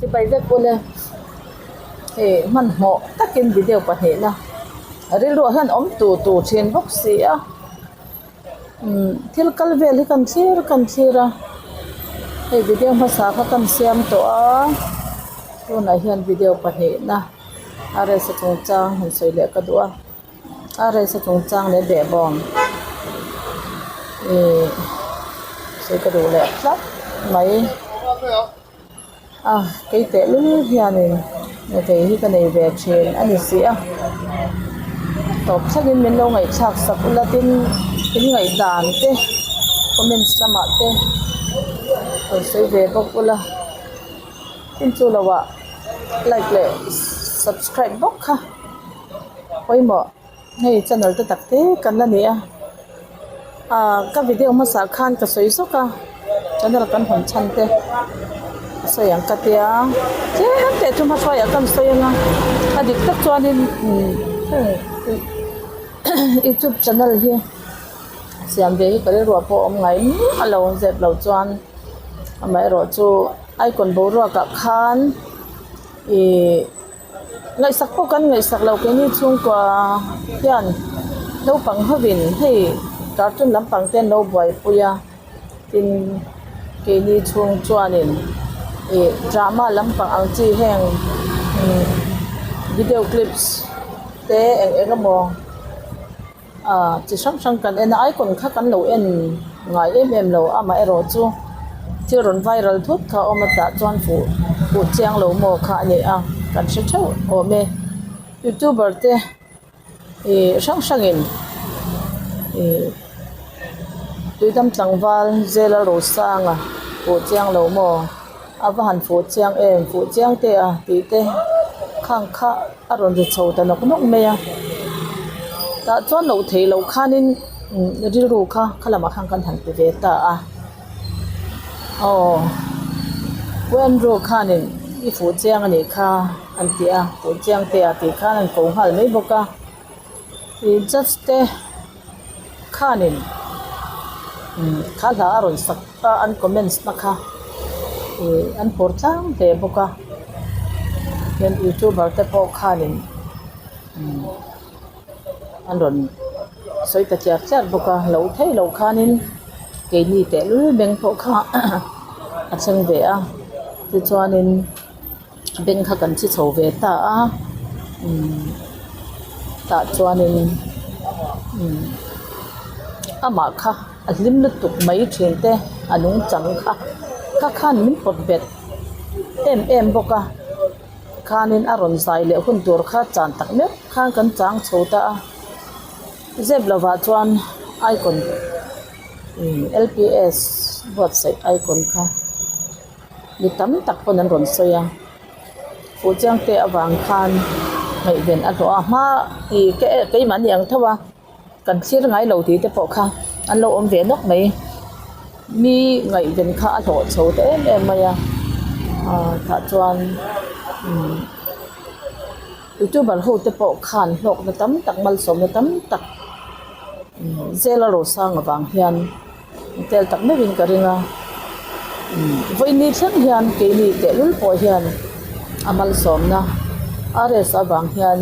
Chibai vek ule hei hmanhmawh takin video pahnihna rilruah hian awm tur tur thin bawk si a umm thil kal vel hi kan thlir kan thlir a hei video hmasa kha kan siam tawh a tunah hian video pahnihna a rest a chungchang han sawi leh ka duh a. A rest a chungchang leh behbawm ihh sawi ka duh leh tlat mai a kei tehlul hianin methei hi ka nei ve thin a ni si a tawp thlengin min lo ngaihthlak sak ula tin in ngaihdan te comments lamah te rawn sawi ve bawk ula tin chu lohah like leh subscribe bawk kha. Pawimawh hei channel te tak te kan la ni a ah ka video hmasa khan ka sawi zawk a channel kan hawn chhan te ka sawi ang ka tia tlem teh chu hmahruaiah ka sawi ang a a dik tak chuanin umm heng youtube channel hi siam ve hi ka rilruah pawh a awm ngai miah lo zep lo chuan amaherawhchu icon boruakah khan ihh. Ngaihsak pawh kan ngaihsak loh keini chhungkua hian naupang hovin hei cartoon lampang te an lo buaipui a tin keini chhung chuanin ih drama lampang ang chi heng umm video clips te eng eng emaw. Ahh chi hrang hrang kan en a icon kha kan lo en ngai em em lo amaherawh chu thil rawn viral thut kha a awm a tah chuan fuh fuh chiang lo maw kha a ni a kan hre theuh awm e youtuber te ih hrang hrang in ih tuidam tlangval zela rosanga fuh chiang lo maw a va han fuh chiang em fuh chiang te a tih te khang kha. A rawn ri chho ta nawk nawk mai a tah chuan loh theih loh khanin rilru kha kha lamah khan kan han pe ve ta a aw Pu Andrew khanin i fuh chiang a nih kha an ti a fuh chiang te a tih khan an ko nghal mai bawk a ih judge te khanin kha hla a rawn sak a an comments na kha ih an pawr tlang hle bawk a hian youtuber te pawh khanin an rawn sawi ta tliar tliar bawk a lo thei lo khanin keini tehlul beng pawh kha a thleng ve a tichuanin. Beng kha kan chhi chho ve ta a umm tah chuanin umm amah kha a hlim lutuk mai thin te a nungchang kha kha khan min pawt bet em em bawk a khanin a rawn zai leh hun tur kha chan tak meuh khan kan chang chho ta a zep lovah chuan icon umm L P S buatsaih icon kha. Mi tam tak pawn an rawn sawi a fuhchiang te avang khan ngaihven a hlawh a hma ih ka eh keimahni ang tho a kan thlir ngai lo tih te pawh kha an lo awm ve nawk mai mi ngaihven kha a hlawh chho ta em em mai a ah tah chuan umm youtuber ho te pawh khan hlawkna tam tak malsawmna tam tak umm zela rosang avang hian. Tel tak meuhin ka ring a vawiin ni thleng hian keini tehlul pawh hian a malsawmna RS avang hian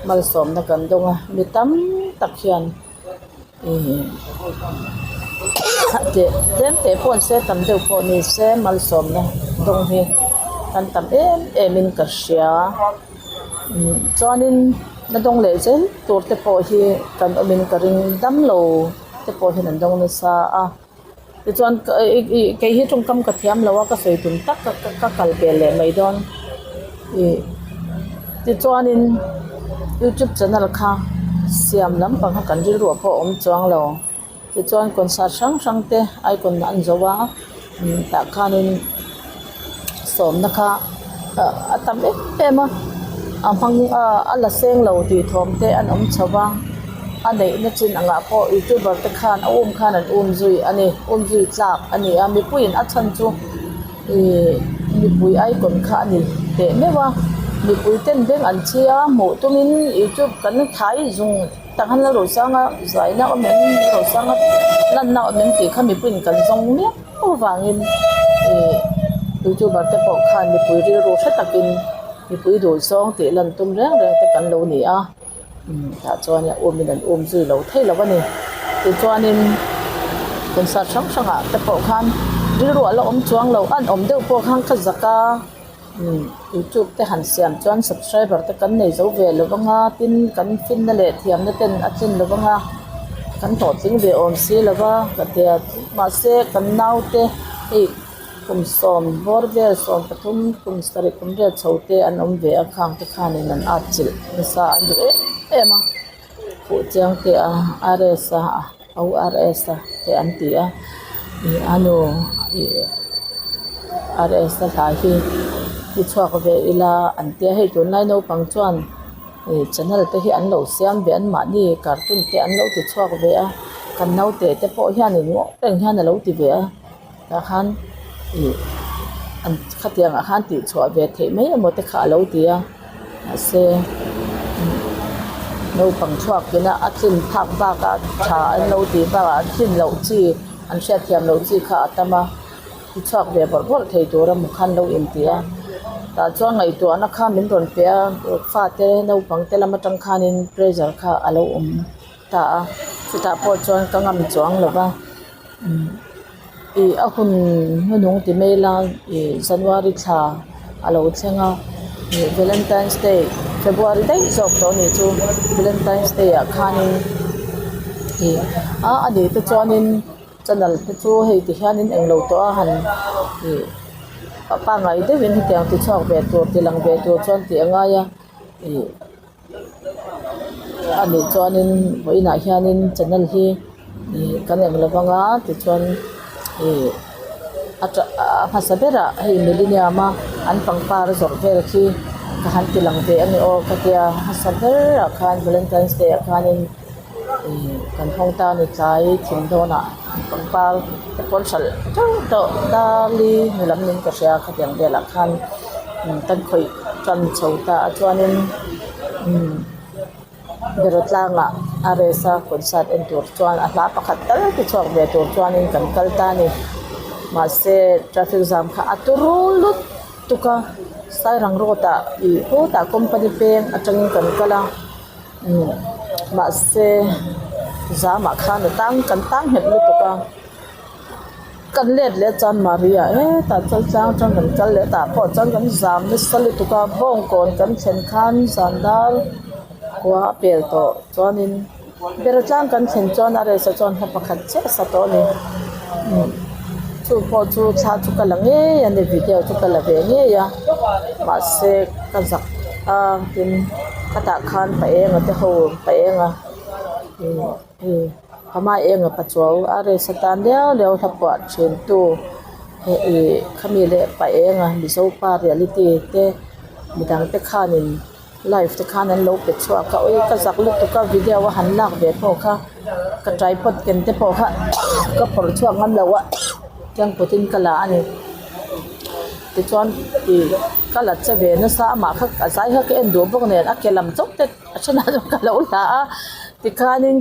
malsawmna kan dawng a mi tam tak hian ih tlem te pawh an se tam deuh pawh ni se malsawmna dawng hi kan tam em em in ka hria chuanin na dawng leh zel tur te pawh hi kan awmin ka ring dam lo. te pawh hian an dawng nasa a tichuan ih kei hi tawngkam ka thiam lo a ka sawi tum tak ka ka kal pel leh mai dawn ih tichuanin youtube channel kha siam lampang kha kan rilruah pawh a awm chuang lo tichuan concert hrang hrang te icon an zo a tah khanin. Sawmna kha a tam em em a a hmang a a la seng lo tih thawm te an awm chho va a neihna chin angah pawh youtuber te khan a um khan an um zui a ni um zui tlak a ni a mipuiin a chhan chu ihh mipui icon kha a ni teh meuh a mipui ten beng an chhia hmuh tumin youtube kan thai zung tak han la rosanga zaina awm em rosanga lanna awm em tih kha mipuiin kan zawng miau. Chuvangin ih. Youtuber te pawh khan mipui rilru hre takin mipui duh zawng tih lan tum reng reng te kan lo ni a umm tah chuan a um in an um zui lo thei lo a ni tichuanin concert hrang hrangah te pawh khan rilru a la awm chuang lo an awm deuh pawh khan ka zak a umm youtube te han siam chuan subscriber te kan nei zo ve lo vang a tin kan finna leh thiamna ten a tlin lo vang a kan hlawhtling ve awm si lo va ka tia mahse kan naute hei. Kum sawm bawr vel 13 kum sarih kum vel chho te an awm ve a khang te khanin an at chilh nasa an duh em em a fuh chiang te a r s a o r s a te an ti a ih a nu ih r s a hla hi ti chhuak ve ila an tia hei tunlai naupang chuan ih channel te hi an lo siam ve an mahni cartoon te an lo ti chhuak ve a kan naute te pawh hianin ngawi reng hian a lo ti ve a. Tah khan ih an khatiang ah khan tih chhuah ve theih mai emaw te kha a lo ti a mahse naupang chhuak ina a tlin phak bak a tha an lo tih bakah an tlin loh chi an hriatthiam loh chi kha a tam a ti chhuak ve bawrh bawrh thei tur emaw khan lo inti a tah chuan ngaihtuahna kha min rawn pe a fate naupang te lam atang khanin pressure kha a lo awm ta a chutah pawh chuan ka ngam chuang lo va. Ih a hun hnuhnung ti mai ila ih January thla a lo thleng a ih Valentine's day February daih zawk tawh a nih chu Valentine's day ah khanin ih a a nih te chuanin channel te chu hei ti hianin englo tawh a han ih pangngai deuhin hetiang ti chhuak ve tur ti lang ve tur chuan tih a ngai a ih. A nih chuanin vawiinah hianin channel hi ih kan eng lo vang a tichuan ih a a hmasa berah hei millennium a an pangpar zawrh vel khi ka han ti lang ve a ni aw ka tia hmasa berah khan valentine's day ah khanin ih kan hawng ta a ni tlai thim dawnah pangpar te pawn hralh teuh tawh dali ni lam niin ka hria khatiang velah khan kan khawih tan chho ta a chuanin umm beraw tlangah a rest a concert en tur chuan a hla pakhat tal te chhuak ve tur chuanin kan kal ta a ni mahse traffic jam kha a turu lutuk a sairang road ah ih khutah company peng atangin kan kal a umm mahse zamah khan a tang kan tang nghet lutuk a. Kan let leh chuan Maria hetah chuan tlang atang kan kal leh tah pawh chuan kan zam nasa lutuk a bawngkawn kan thlen khan zan dar khua a pel tawh chuanin ber tlang kan thlen chuan a rest ah chuan hla pakhat chiah a sa tawh a ni umm chu pawh chu thla chu ka la ngei a ni video chu ka la ve ngei a mahse ka zak a tin khatah khan pa enga te ho pa enga umm. Hei hama enga pachuau a rest atan liau liau hla phuah thin tu heh ih khami leh pa enga mizo pa reality te midang te khanin live te khan an lo pe chhuak a ui ka zak lutuk a video a han lak ve pawh kha ka tripod ken te pawh kha ka phawrh chhuak ngam lo a tiang kut in ka la a ni tichuan ih ka la che ve nasa amah kha a zai kha ka en duh bawk nen a ke lam chauh te. A thenah chuan ka lo la a tikhanin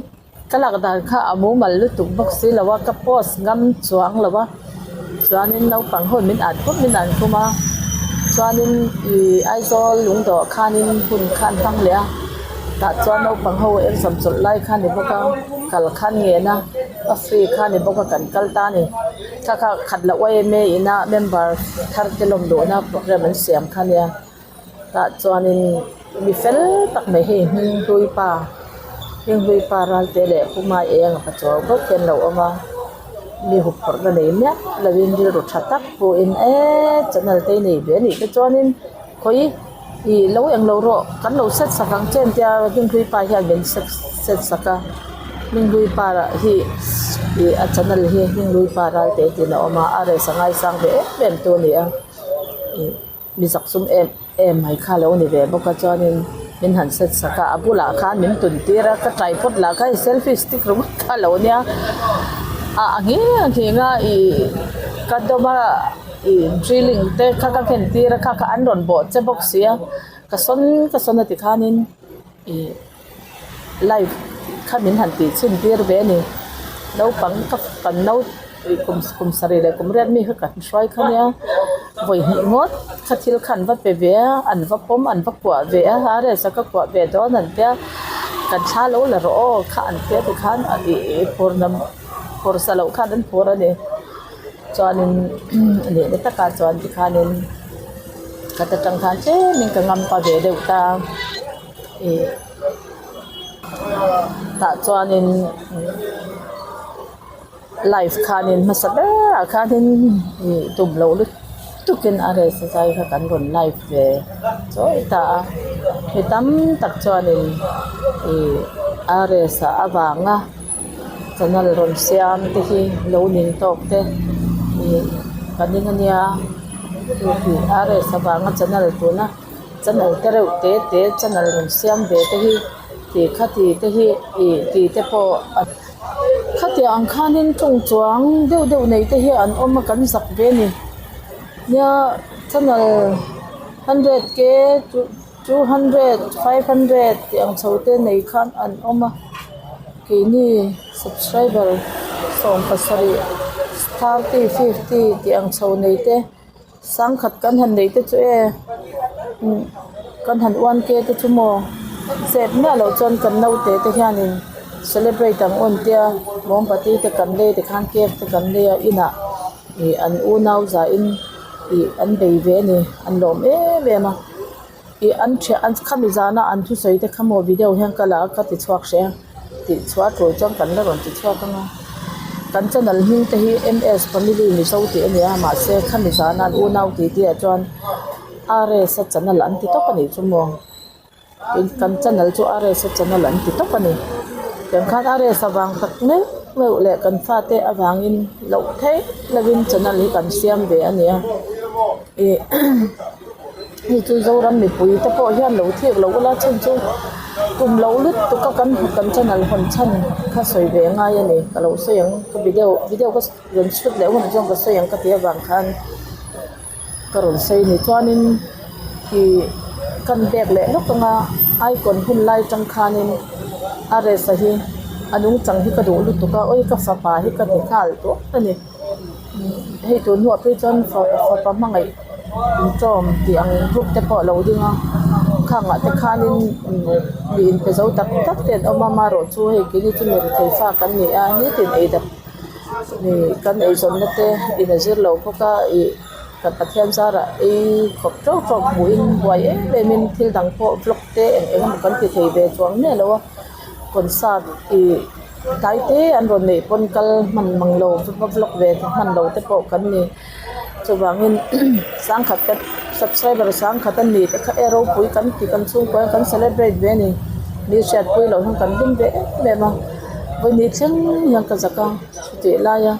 ka lak dan kha a mumal lutuk bawk si lo a ka post ngam chuang lo a chuanin naupang ho min an khum min an khum a chuanin ih Aizawl lungdawh khanin hun kha an hmang leh a tah chuan naupang ho exam chawlh lai kha a ni bawk a kal kha an ngen a a free kha a ni bawk a kan kal ta a ni kha kha khat loh yma ina member thar te lawm duhna program an siam kha a nia. Tah chuanin mi fel tak mai hei hminghlui pa hminghlui pa ralte leh puma eng a pachuau bawk hian lo awm a mi hup phawrhna nei miah lovin rilru tha tak pawhin eee channel te i nei ve a nih te chuanin khawi ih lo eng lo rawh kan lo set sak ang che tia hminghlui pa hian min set set sak a hminghlui pa hi ih a channel hi hminghlui pa ralte tiin a awm a a rest a ngaisang ve em em tu a ni a ih. Mi zak sum em em mai kha lo ni ve bawk a chuanin min han set sak a a bulah khan min tun tir a ka tripod lah kha hei selfie stick ringawt kha a lo nia a a nghing a nghing a ih ka dawm a ih drilling te kha ka nghen tir a kha kha an rawn bawh che bawk sia ka sawn ka sawn a tikhanin ih. Live kha min han tih chhin tir ve a ni naupang ka kan nau. Kum kum sarih leh kum riat mi kha kan hruai kha nia vawi hnih ngawt kha thil kha an va pe ve a an va pawm an va kuah ve a RS a ka kuah ve dawn an tia kan thla lo la rawh aw kha an tia tikhan ih phur na phur sa loh khan an phur a ni chuanin lehna takah chuan tikhanin ka ta tang khan tlemin ka ngam pa ve deuh ta ih tah chuanin. Live khanin hmasa berah khanin ih tum loh lutukin a rest a zai kha kan rawn live ve chawi ta a mi tam tak chuanin ih a rest ah avanga channel rawn siam te hi lo ning tawk te ih ka ning ania ih a rest avanga channel tuna channel te reuh te te channel rawn siam ve te hi tih kha ti te hi ih tih te pawh a. Khatiang ang khanin tawng chuang deuh deuh nei te hi an awm a kan zak ve a ni nia channel hundred k 200 500 tih ang chho te nei khan an awm a keini subscriber 70 30 50 tih ang chho nei te. Sangkhat kan han neih te chu e kan han uan ke te chu maw zep miah loh chuan kan naute te hianin celebrate ang awn tia mombati te kan lei tikhan cake te kan lei a inah ih an unau zahin ih an bei ve a ni an lawm em em a. Ih an thiah an khami zana an thusawi te kha maw video hian ka la a ka ti chhuak hreh a tih chhuah a tul chuan kan la rawn ti chhuak ang a kan channel hming te hi M S family mizo tih a ni a mahse khami zana an unau tih tih ah chuan R S a channel an ti tawp a nih chu maw tin kan channel chu R S a channel an ti tawp a ni tiang khan R S avang tak meuh meuh leh kan fate avangin loh theih lovin channel hi kan siam ve a ni a ih. Hei chu Zoram mipui te pawh hian lo thik lo ula chhan chu tum loh lutuk a kan kan channel hawn chhan kha sawi ve ngai a ni ka lo sawi ang ka video video ka rawn chhut leh hunah chuan ka sawi ang ka tih avang khan ka rawn sawi a ni chuanin ih kan bag leh lawk anga icon hun lai atang khanin a rest a hi a nungchang hi ka duh lutuk a awi ka fapa hi ka ti nghal tawp a ni. Hei tun hnuah phei chuan fapa hmangaih inṭawm tih ang group te pawh a lo ding a khangah te khanin mi inpe zo tak tak te an awm a amaherawhchu hei keini chu mi rethei fa kan ni a nitin ei dap ih kan eizawnna te in a zir lo bawk a ih kan Pathian zarah ei khawp teuh teuh hmuhin buai em em in thil dang pawh vlog te eng eng emaw kan ti thei ve chuang miah lo a concert ih. Tlai te an rawn neih pawn kal hman mang lo va vlog ve hman lo te pawh kan ni chuvangin sangkhat te subscriber sangkhat a ni te kha e ropui kan ti kan chhungkua hian kan celebrate ve a ni mi hriatpui loh hian kan hlim ve em em a vawini thleng hian ka zak a chutih laia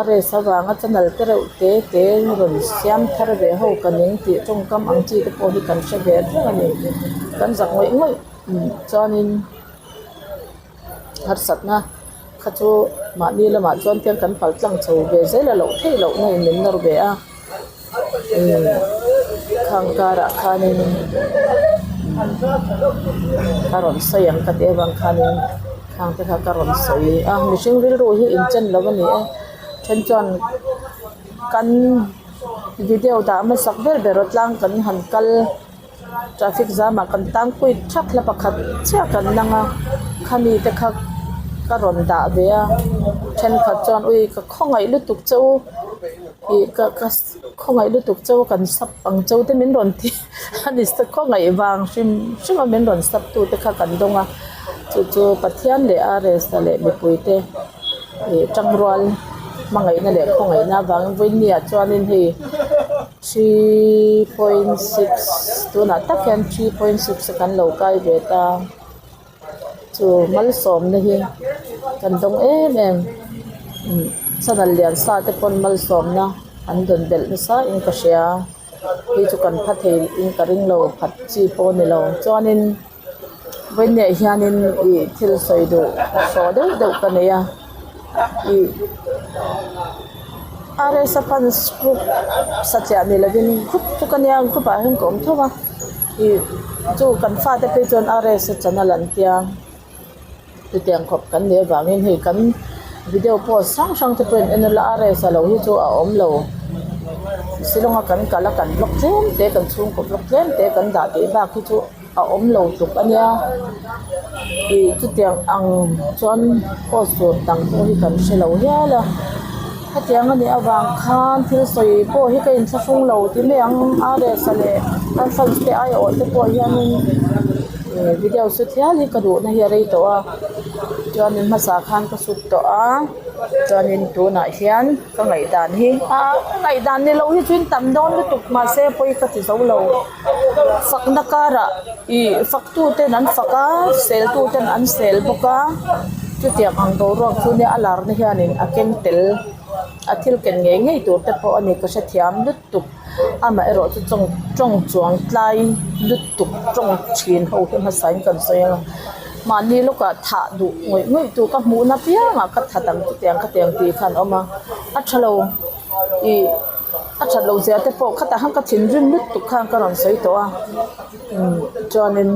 RS avanga channel te reuh te te rawn siam thar ve ho ka ning tih tawngkam ang chi te pawh hi kan hre ve reng a ni kan zak ngawih ngawih chuanin. Harsatna kha chu mahni lamah chuan tiang kan pal tlang chho ve zel a loh theih loh na in min nawr ve a umm khang karah khanin ka rawn sawi ang ka tih avang khanin khang te kha ka rawn sawi a mihring rilru hi inchen lo a ni e then chuan kan video dah hmasak ber ber a tlang kan han kal. Traffic jam ah kan tang pui thak hla pakhat chiah kan lang a khami te kha ka rawn dah ve a thenkhat chuan ui ka khawngaih lutuk che u ih ka ka khawngaih lutuk che u kan sub ang che u te min rawn ti a ni khawngaih vang hrim hrim a min rawn sub tu te kha kan dawng a chu chu Pathian leh a rest a leh mipui te ih tangrual hmangaihna leh khawngaihna avangin vawiin ah chuanin hei. 3.6 tunah tak hian 3.6 a kan lo kai ve ta chu malsawmna hi kan dawng em em umm channel lian sa te pawn malsawmna an dawn belh nasa in ka hria hei chu kan pha thei in ka ring lo phat chi pawh a ni lo chuanin vawiinah hianin ih thil sawi duh hrawh deuh deuh ka nei a ih R S a fans group satliah ni lovin group chu ka nia group ah hian ka awm tho a ih chu kan fate phei chuan R S a channel an tia chutiang khawp kan nih avangin hei kan. Video post hrang hrang te pawhin en ula RS a lo hi chu a awm lo. Shillong a kan kal a kan vlog tlem te kan chhungkaw vlog tlem te kan dah tih bak hi chu a awm lo tluk a nia. Ih chutiang ang chuan post tur dang pawh hi kan hre lo hial a. Hetiang a nih avang khan thil sawi pawh hi ka inthlahrung lo ti mai ang RS a leh a fans te aiawh te pawh hianin ih video shoot hial hi ka duhna hi a rei tawh a chuanin hmasa khan ka shoot tawh a chuanin tunah hian ka ngaihdan hi ah ka ngaihdan ni lo hi chu in tam dawn lutuk mahse pawi ka ti zo lo fakna karah ih faktu ten an fak a sel tu ten an sel bawk a chutiang ang boruak chu nia a larna hianin a keng tel a thil ken ngei ngei tur te pawh a ni ka hrethiam lutuk amaherawh chu tawng tawng chuang tlai lutuk tawng thin ho hi hmasa in kan sawi ang mahni lawkah thah duh ngawih ngawih tur ka hmuhna piangah ka that ang chutiang khatiang tih khan a awm a a tha lo ih a that loh zia te pawh khatah khan ka thinrim lutuk khan ka rawn sawi tawh a umm chuanin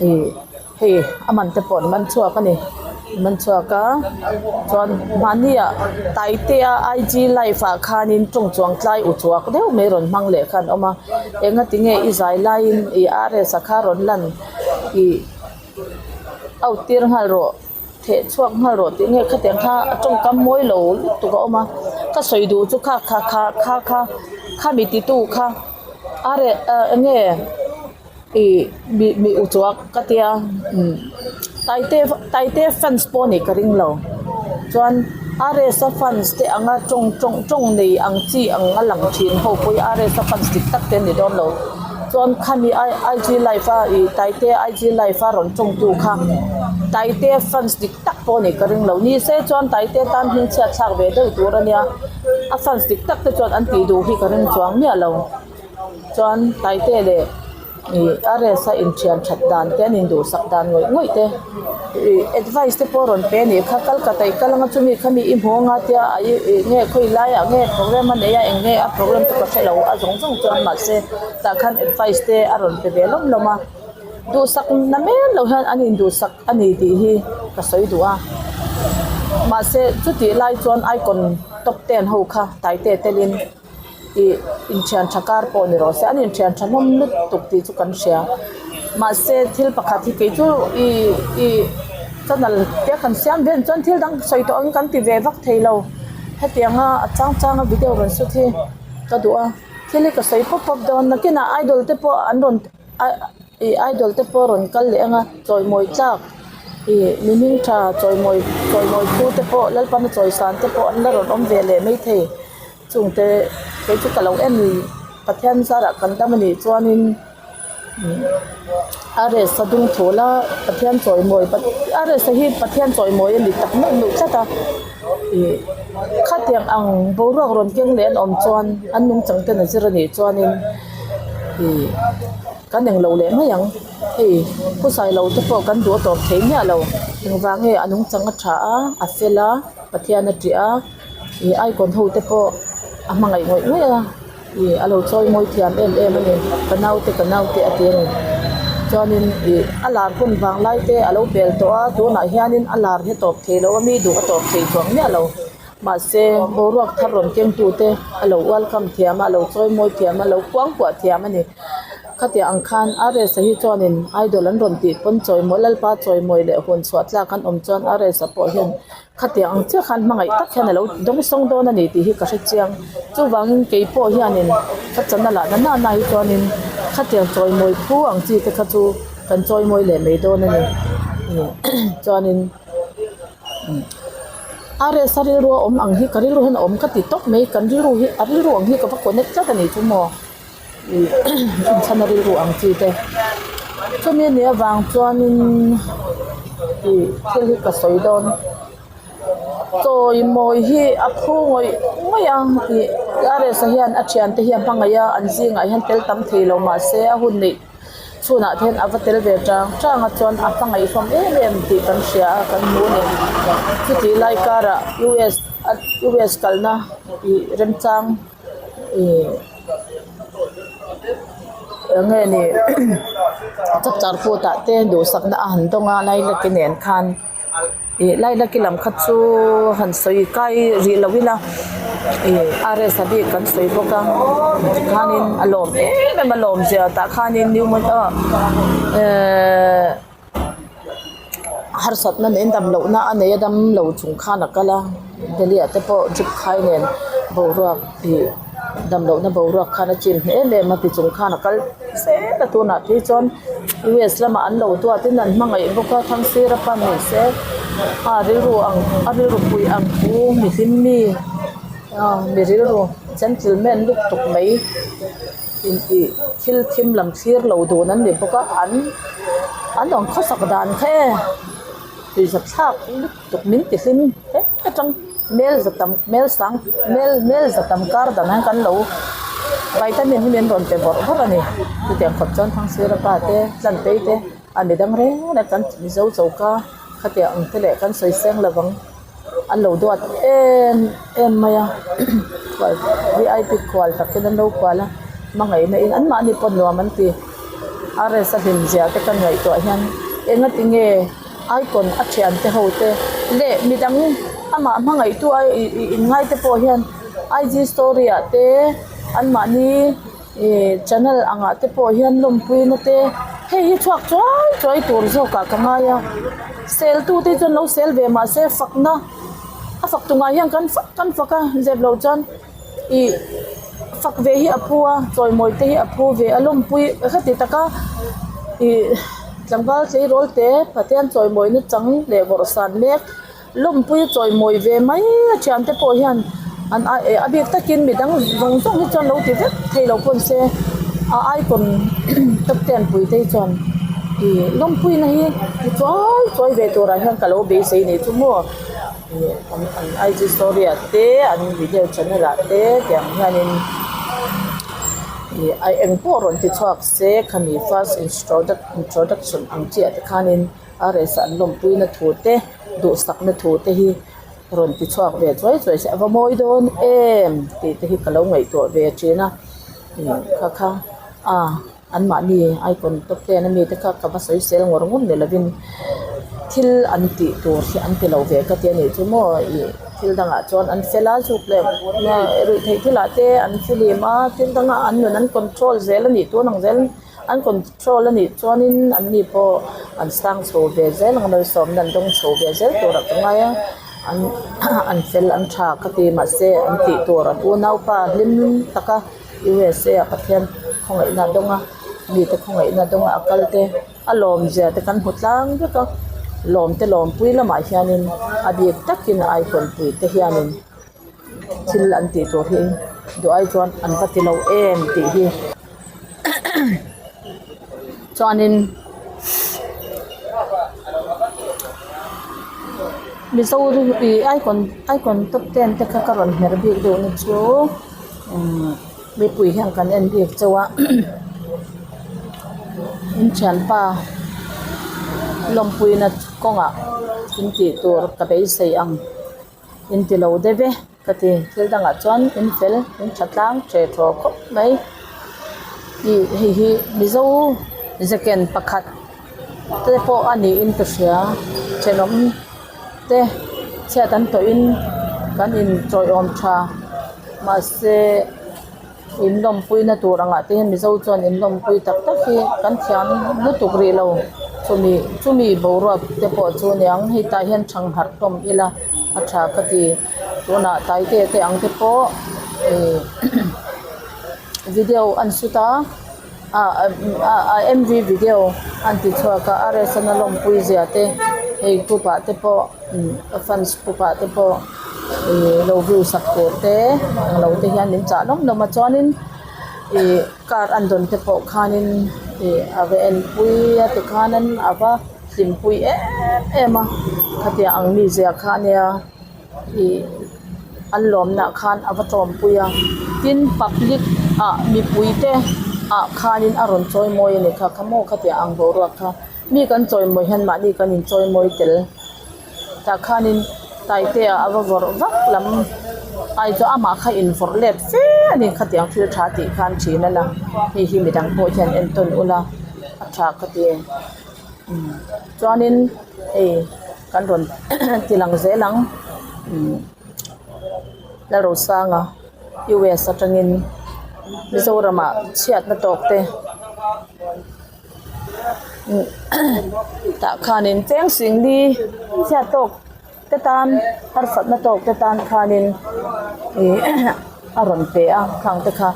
ih hei a man te pawh an man chhuak a ni an man chhuak a chuan mahni ah taitea I g live ah khanin tawng chuang tlai u chuak deuh mai rawn hmang leh kha an awm a enga tinge i zai laiin ih R S a kha rawn lan ih out tir nghal rawh. Theh chhuak nghal rawh tih nge khatiang kha a tawngkam mawi lo lutuk a awm a ka sawi duh chu kha kha kha kha kha khami titu kha a reh ah eng nge ih mi mi u chuak ka tia umm taite taite fans pawh nih ka ring lo chuan R S a fans te anga tawng tawng tawng nei ang chi ang a lang thin ho pawh hi R S a fans dik tak te an ni dawn lo chuan khami I G live a ih taite I G live a rawn tawngtu kha taite fans dik tak pawh nih ka ring lo ni se chuan taite tan hming chhiat thlak ve deuh tur a nia a fans dik tak te chuan an tih duh hi ka ring chuang miah lo chuan taite leh ih R S a inthian that dan te an induhsak dan ngawih ngawih te ih advice te pawh a rawn pe a nih kha kal ka taih kal anga chumi khami i hmu anga tia a ih ih nge khawi laiah nge program a nei a eng nge a program chu ka hre lo a zawng zawng chuan mahse tah khan advice te a rawn pe ve lawm lawm a duhsak na mel lo hian an induhsak a ni tih hi ka sawi duh a mahse chutih lai chuan icon top ten ho kha taite telin. Ih inthian tha kar pawh ni rawh se an inthian tha hlawm lutuk tih chu kan hria mahse thil pakhat hi kei chu ih ih channel te kan siam ve chuan thil dang sawi tawh ang kan ti ve vak thei lo hetianga a chang changa video rawn shoot hi ka duh a thil hi ka sawi pawp pawp dawn nakinah idol te pawh an rawn ih idol te pawh rawn kal leh ang a chawimawi tlak ih mi hming tha chawimawi chawimawi phu te pawh Lalpana chawisan te pawh an la rawn awm ve leh maithei. Chungte kei chu ka lo en Pathian zarah kan dam anih chuanin RS a dung thul a Pathian chawimawi RS a hi Pathian chawimawi a ni tak meuh meuh tlat a ih khatiang ang boruak rawn keng leh an awm chuan an nungchang ten a zir anih chuanin ih kan englo leh mai ang hei khusailo te pawh kan duh a tawp thei miah lo engvang nge a nungchang a tha a a fel a Pathian a ṭih a. Ih icon ho te pawh a hmangaih ngawih ngawih a ih a lo chawi mawi thiam em em a ni ka naute ka naute a ti a ni chuanin ih a lar hun vang lai te a lo bel tawh a tunah hianin a lar hi a tawp thei lo a mi duh a tawp thei chuang miah lo mahse boruak thar rawn keng tu te a lo welcome thiam a a lo chawi mawi thiam a a lo kuangkuah thiam a ni khatiang ang khan R S a hi chuanin idol an rawn tih pawn chawimawi lalpa chawimawi leh hun chhuah tlak an awm chuan R S a pawh hian. Khatiang ang chiah khan hmangaih tak hian a lo dawngsawng dawn a ni tih hi ka hre chiang. Chuvangin kei pawh hianin ka channel ah na na hi chuanin khatiang chawimawi phu ang chi te kha chu kan chawimawi leh mai dawn a ni. Chuanin RS a rilru a awm ang hi ka rilru hian a awm ka ti tawp mai kan rilru hi a rilru ang hi ka va connect tlat a ni chu maw. Inchhana rilru ang chi te chumi a nih avang chuanin ih thil hi ka sawi dawn chawimawi hi a phu ngawih ngawih a ih R S a hian a thiante hi a hmangaih a an zingah hian tel tam thei lo mahse a hun neih chhunah te hian a va tel ve tang tang a chuan a hmangaih hlawm em em tih kan hria a kan hmu a ni chutih lai karah U S U S kalna ih remchang. Ih eng nge ni chapchar kut ah te duhsakna a han dawng a lailaki nen khan. Ih lailaki lam kha chu han sawi kai rih lo ila ih RS a bik kan sawi bawk a tikhanin a lawm em em a lawm zia tah khanin new model ehh harsatna nen dam lohna a nei a dam lo chung khan a kal a Delhi ah te pawh drip khai nen boruak ih dam lohna boruak khan a chim hle em em a ti chung khan a kal zel a tunah phei chuan US lamah an lo duat in an hmangaih bawk a thangsir a pan ni se a rilru ang a rilru pui ang thu mi hlim mi ah mi rilru gentleman lutuk mai intih thil thim lam thlir lo dun an ni bawk a an an awm khawsak dan kha e tuizathlak lutuk min ti hlim hle atang mel za tam mel sang mel mel za tam kar dan hian kan lo vitamin hi min rawn pe bawrh bawrh a ni chutiang khawp chuan thangsira pa te tlantei te a mi dang reng reng kan mizo choka khatiang ang te leh kan sawi seng lo vang an lo duat em em mai a khual vip khual tak hian an lo kual a hmangaihna in anmahni pawh nuam an ti RS a hlim zia te ka ngaihtuah hian enga tinge. Icon a thian te ho te leh midang amah hmangaihtu a ih ih inngai te pawh hian IG story ah te anmahni ih channel angah te pawh hian lawmpui na te hei hi chhuak chuai chuai tur zawk ah ka ngai a sel tu te chuan lo sel ve mahse fakna a fak tumah hian kan fak kan fak a zep loh chuan. Ih fak ve hi a phu a chawimawi te hi a phu ve a lawmpui heti taka ih tlangval tleirawl te Pathian chawimawi na chang leh vawrh san mek lawmpui chawimawi ve mai a thiante pawh hian an a eh a bik takin midang zawng zawng hi chuan lo ti vek thei lo pawn se a icon top ten pui te hi chuan ih lawmpui na hi ti chuai chuai ve turah hian ka lo beisei ni chu maw. Ih an an IG story ah te an video channel ah te tiang hianin ih a eng pawh rawn ti chhuak se khami first introduction ang chi ah te khanin RS an lawmpui na thu te duhsak na thu te hi rawn ti chhuak ve chuai chuai se a va mawi dawn em tih te hi ka lo ngaihtuah ve thin a ih kha kha a. Anmahni icon top ten ami te kha ka va sawi sel ngawr ngawr ni lovin thil an tih tur hi an ti lo ve ka ti a nih chu maw ih thil dangah chuan an fel a zuk leh ruih theih thil ah te an filim a thil danga an nun an control zel a nih tun ang zel an control a nih chuanin an ni pawh an sang chho ve zel ang a malsawmna an dawng chho ve zel turah ka ngai a an an fel an tha ka ti mahse an tih tur an unaupa hlim taka. USA ah Pathian khawngaihna a dawng a mite khawngaihna a dawng a a kal te a lawm zia te kan hmu tlang vek a lawm te lawmpui lamah hianin a bik takin icon pui te hianin thil an tih tur hi duh ai chuan an va ti lo em tih hi chuanin mizo ih icon icon top ten te kha ka rawn hmer bik deuh na chu. Umm mipui hian kan en bik chauh a in thianpa lawmpuina kawngah in tih tur ka beisei ang in ti lo deuh e ka ti thil dangah chuan in fel in tha tlang ṭe ṭhaw khawp mai ih hei hi mizo zeken pakhat te pawh a niin ka hria thenawm te chhiat an tawh in kan in chawiawm tha mahse in lawmpui na tur angah te hian mizo chuan in lawmpui tak tak hi kan thiam lutuk rih lo chumi chumi boruak te pawh chu aniang hei tah hian thangharh hlawm ila a tha ka ti tunah taite te ang te pawh ih video an shoot a. ah a m v video an ti chhuak a R S a lawmpui zia te hei group ah te pawh a fans group ah te pawh ih lo view sak tur te ang lo te hian min chah lawm lawm a chuanin ih car an dawn te pawh khanin ih a va enpui a tikhanin a va hlimpui em em a khatiang ang mizia kha a nia. Ih an lawmna khan a va tawmpui a tin public ah mipui te ah khanin a rawn chawimawi a ni kha kha maw khatiang ang boruak kha mi kan chawimawi hian mahni kan inchawimawi tel tah khanin taite ah a va vawrh vak lam ai chu amah kha invawrh let fe a ni khatiang thil tha tih khan thin a la hei hi midang pawh hian entawn ula a tha ka ti chuanin hei. kan rawn ti lang zel ang umm Lalrosanga US atangin Mizoramah chhiatna tawk te tah khanin cheng singli chhiat tawk te tan harsatna tawk te tan khanin ih a rawn pe a khang te kha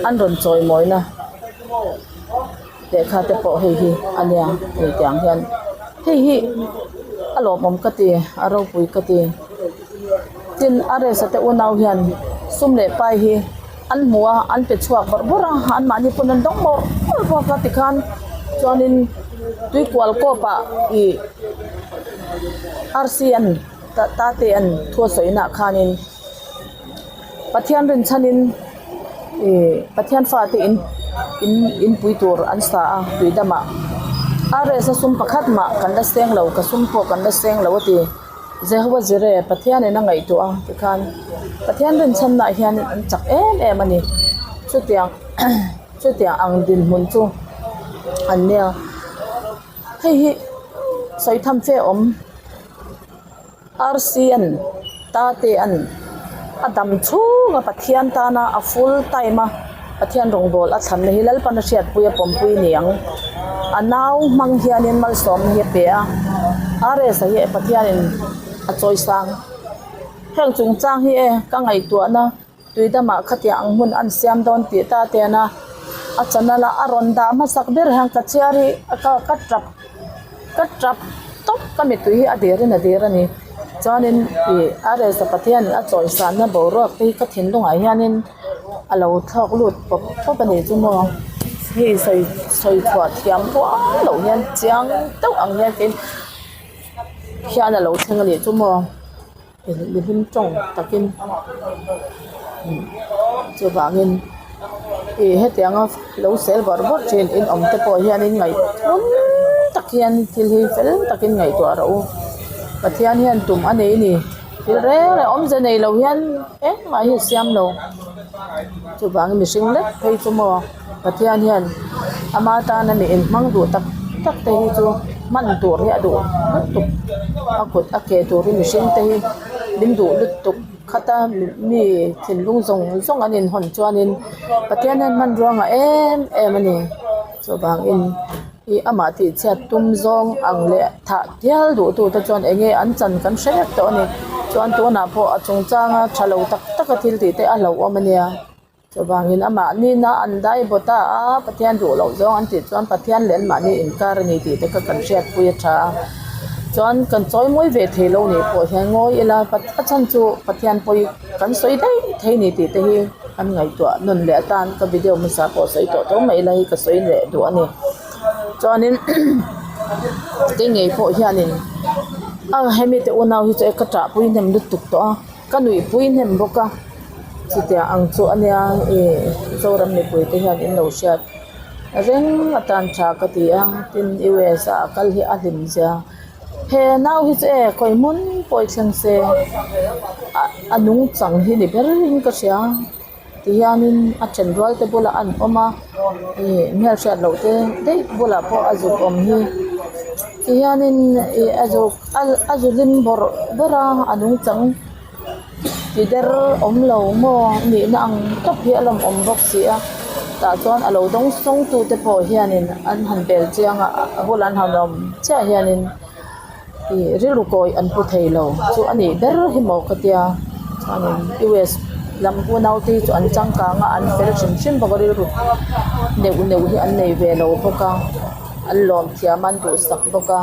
an rawn chawimawina lehkha te pawh hei hi a nia hei tiang hian hei hi a lawmawm ka ti a ropui ka ti tin a rest a te unau hian sum leh pai hi an hmu a an pe chhuak bawrh bawrh a anmahni pawn an dawng bawrh bawrh bawk a tikhan chuanin tuikual kawp ah ih arsi an ta te an thu a sawi naah khanin Pathian rinchhanin ih Pathian fate in in inpui tur an sa a tui damah RS a sum pakhat mah kan la seng lo ka sum pawh kan la seng lo a ti. Jehova Jireh, Pathianin a ngaihtuah a tikhan Pathian rinchhannaah hian an chak em em a ni. Chutiang chutiang ang dinhmun chu an nia. Hei hi sawi tham che awm RCN Tatea'n a dam chhung a Pathian tana a full time a Pathian rawngbâwl a thlanna hi Lalpan a hriatpui a pawmpui ni ang. A nau hmang hianin malsawmna hi a pe a, RS-a hi Pathianin a chawisang. Heng chungchang hi e ka ngaihtuahna tuidamah khatiang ang hmun an siam dawn tih ta tena a channel a a rawn dah hmasak ber hian ka chhiar hi ka ka tap ka tap tawp ka mittui hi a dirin a dir a ni. Chuanin ih RS-a Pathianin a chawisanna boruak te hi ka thinlungah hianin a lo thlawk lut pawp pawp a nih chu maw hei sawi sawi chhuah thiam rual loh hian chiang deuh ang hian kei hian a lo thleng a nih chu maw mihlim tawng takin chuvangin ih hetianga lo sel bawrh bawrh thin in awm te pawh hian in ngaih thum tak hian thil hi fel takin ngaihtuah rawh u Pathian hian tum a nei a ni. Thil reng reng awmze nei lo hian engmah hi a siam lo. Chuvangin mihring lek phei chu maw Pathian hian ama tana mi inhmang duh tak tak te hi chu hman tur hi a duh lutuk a kut a ke tur hi mihring te hi min duh lutuk khata mi thinlung zawng zawng an inhawn chuanin Pathian hian hmanrua ngah em em a ni. Chuvangin. Ih amah tih chhiat tum zawng ang leh thah hial duh tu te chuan eng nge an chan kan hre vek tawh a ni chuan tunah pawh a chungchanga tha lo tak tak a thil tih te a hlauhawm a nia chuvangin amah nina an dai baw ta a Pathian duh loh zawng an tih chuan Pathian leh anmahni inkar a ni tih te kha kan hriatpui a tha a chuan kan chawi mawi ve thei lo nih pawh hian ngawi ila a chhan chu Pathian pawi kan sawi daih thei a ni tih te hi. An ngaihtuah nawn leh atan ka video hmasa pawh sawi tawh tho mai ila hei ka sawi leh duh a ni. Chuanin kei ngei pawh hianin a hemi te unau hi chu ka ṭahpui hnem lutuk tawh a, ka nuihpui hnem bawk a, chutiang ang chu a nia ih Zoram mipui te hian in lo hriat reng atan ṭha ka ti a, tin U_S a a kal hi a hlim zia. He nau hi chu e khawi hmun pawh i thleng se a nungchang hi ni berin ka hria tihianin a then rual te bulah an awm a ih hmelhriat loh te daih bulah pawh a zuk awm hi tihianin ih a zuk a zu hlim bawrh bawrh a a nungchang ti der awm lo maw nihna ang tawp hi a lawm awm bawk si a tah chuan a lo dawng sawng tu te pawh hianin an han bel chiang a a bulah an han awm chiah hianin ih rilru kawi an pu thei lo chu a nih ber hi maw ka tia chuanin U_S lam unau te hi chu an changkang a an fel hrim hrim bawk a rilru neuh neuh hi an nei ve lo bawk a an lawm thiam a an duhsak bawk a.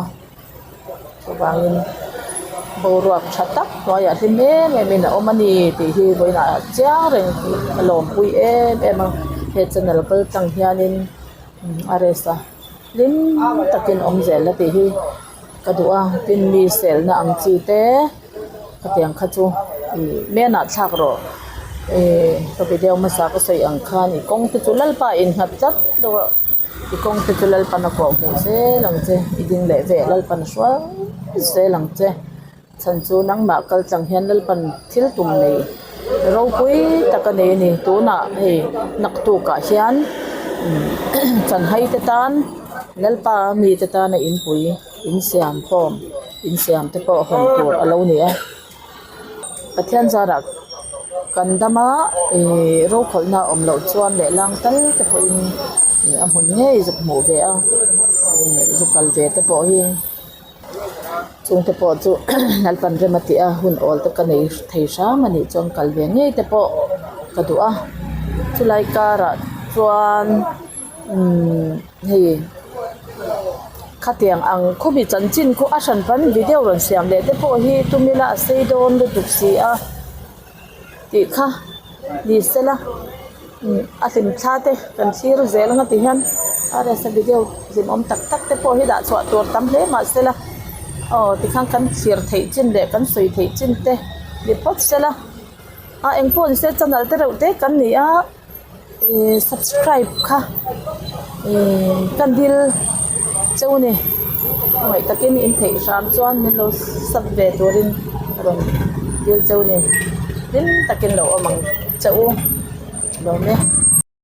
Chuvangin boruak tha tak hnuaiah hlim em em in a awm a ni tih hi vawiinah chiang reng a lawmpui em em a he channel kal tlang hianin a rest a hlim takin awm zel a tih hi ka duh a tin mi selna ang chi te khatiang kha chu ih menah thlak rawh ih ka video hmasa ka sawi ang khan ih kawng te chu lalpa innghat tlat rawh. I kawng te chu Lalpan a kawh hmuh zel ang che, i ding leh veh Lalpan a hruai zel ang che. Chhan chu nangmah kal tlang hian Lalpan thil tum nei ropui tak a nei a ni. Tunah hei naktukah hian chanhai te tan Lalpa mite tana inpui insiam khawm. Insiam te pawh hawn tur a lo ni a Pathian zarah kan dam a ihh rokhawlhna a awm loh chuan lehlang tal te pawhin ih a hmun ngei zuk hmuh ve a ih zu kal ve te pawh hi chung te pawh chu lalpan rem a tih a hun awl te ka nei thei hram a nih chuan kal ve ngei te pawh ka duh a chulai karah chuan umm. Hei khatiang ang khawmi chanchin khu a hran pawn video rawn siam leh te pawh hi tum ila a sei dawn lutuk si a tih kha ni sela umm a hlim thla te kan thlir zel anga ti hian R S a video hlimawm tak tak te pawh hi dah chhuah tur tam hle mahsela aw tikhan kan thlir theih chin leh kan sawi theih chin te ni phawt sela a engpawh ni se channel te reuh te kan ni a. Ihh subscribe kha ihh ka dil cheu ni hmangaih takin in theih hram chuan min lo sub ve turin ka rawn dil cheu ni hlim takin lo awm ang che u lawm e.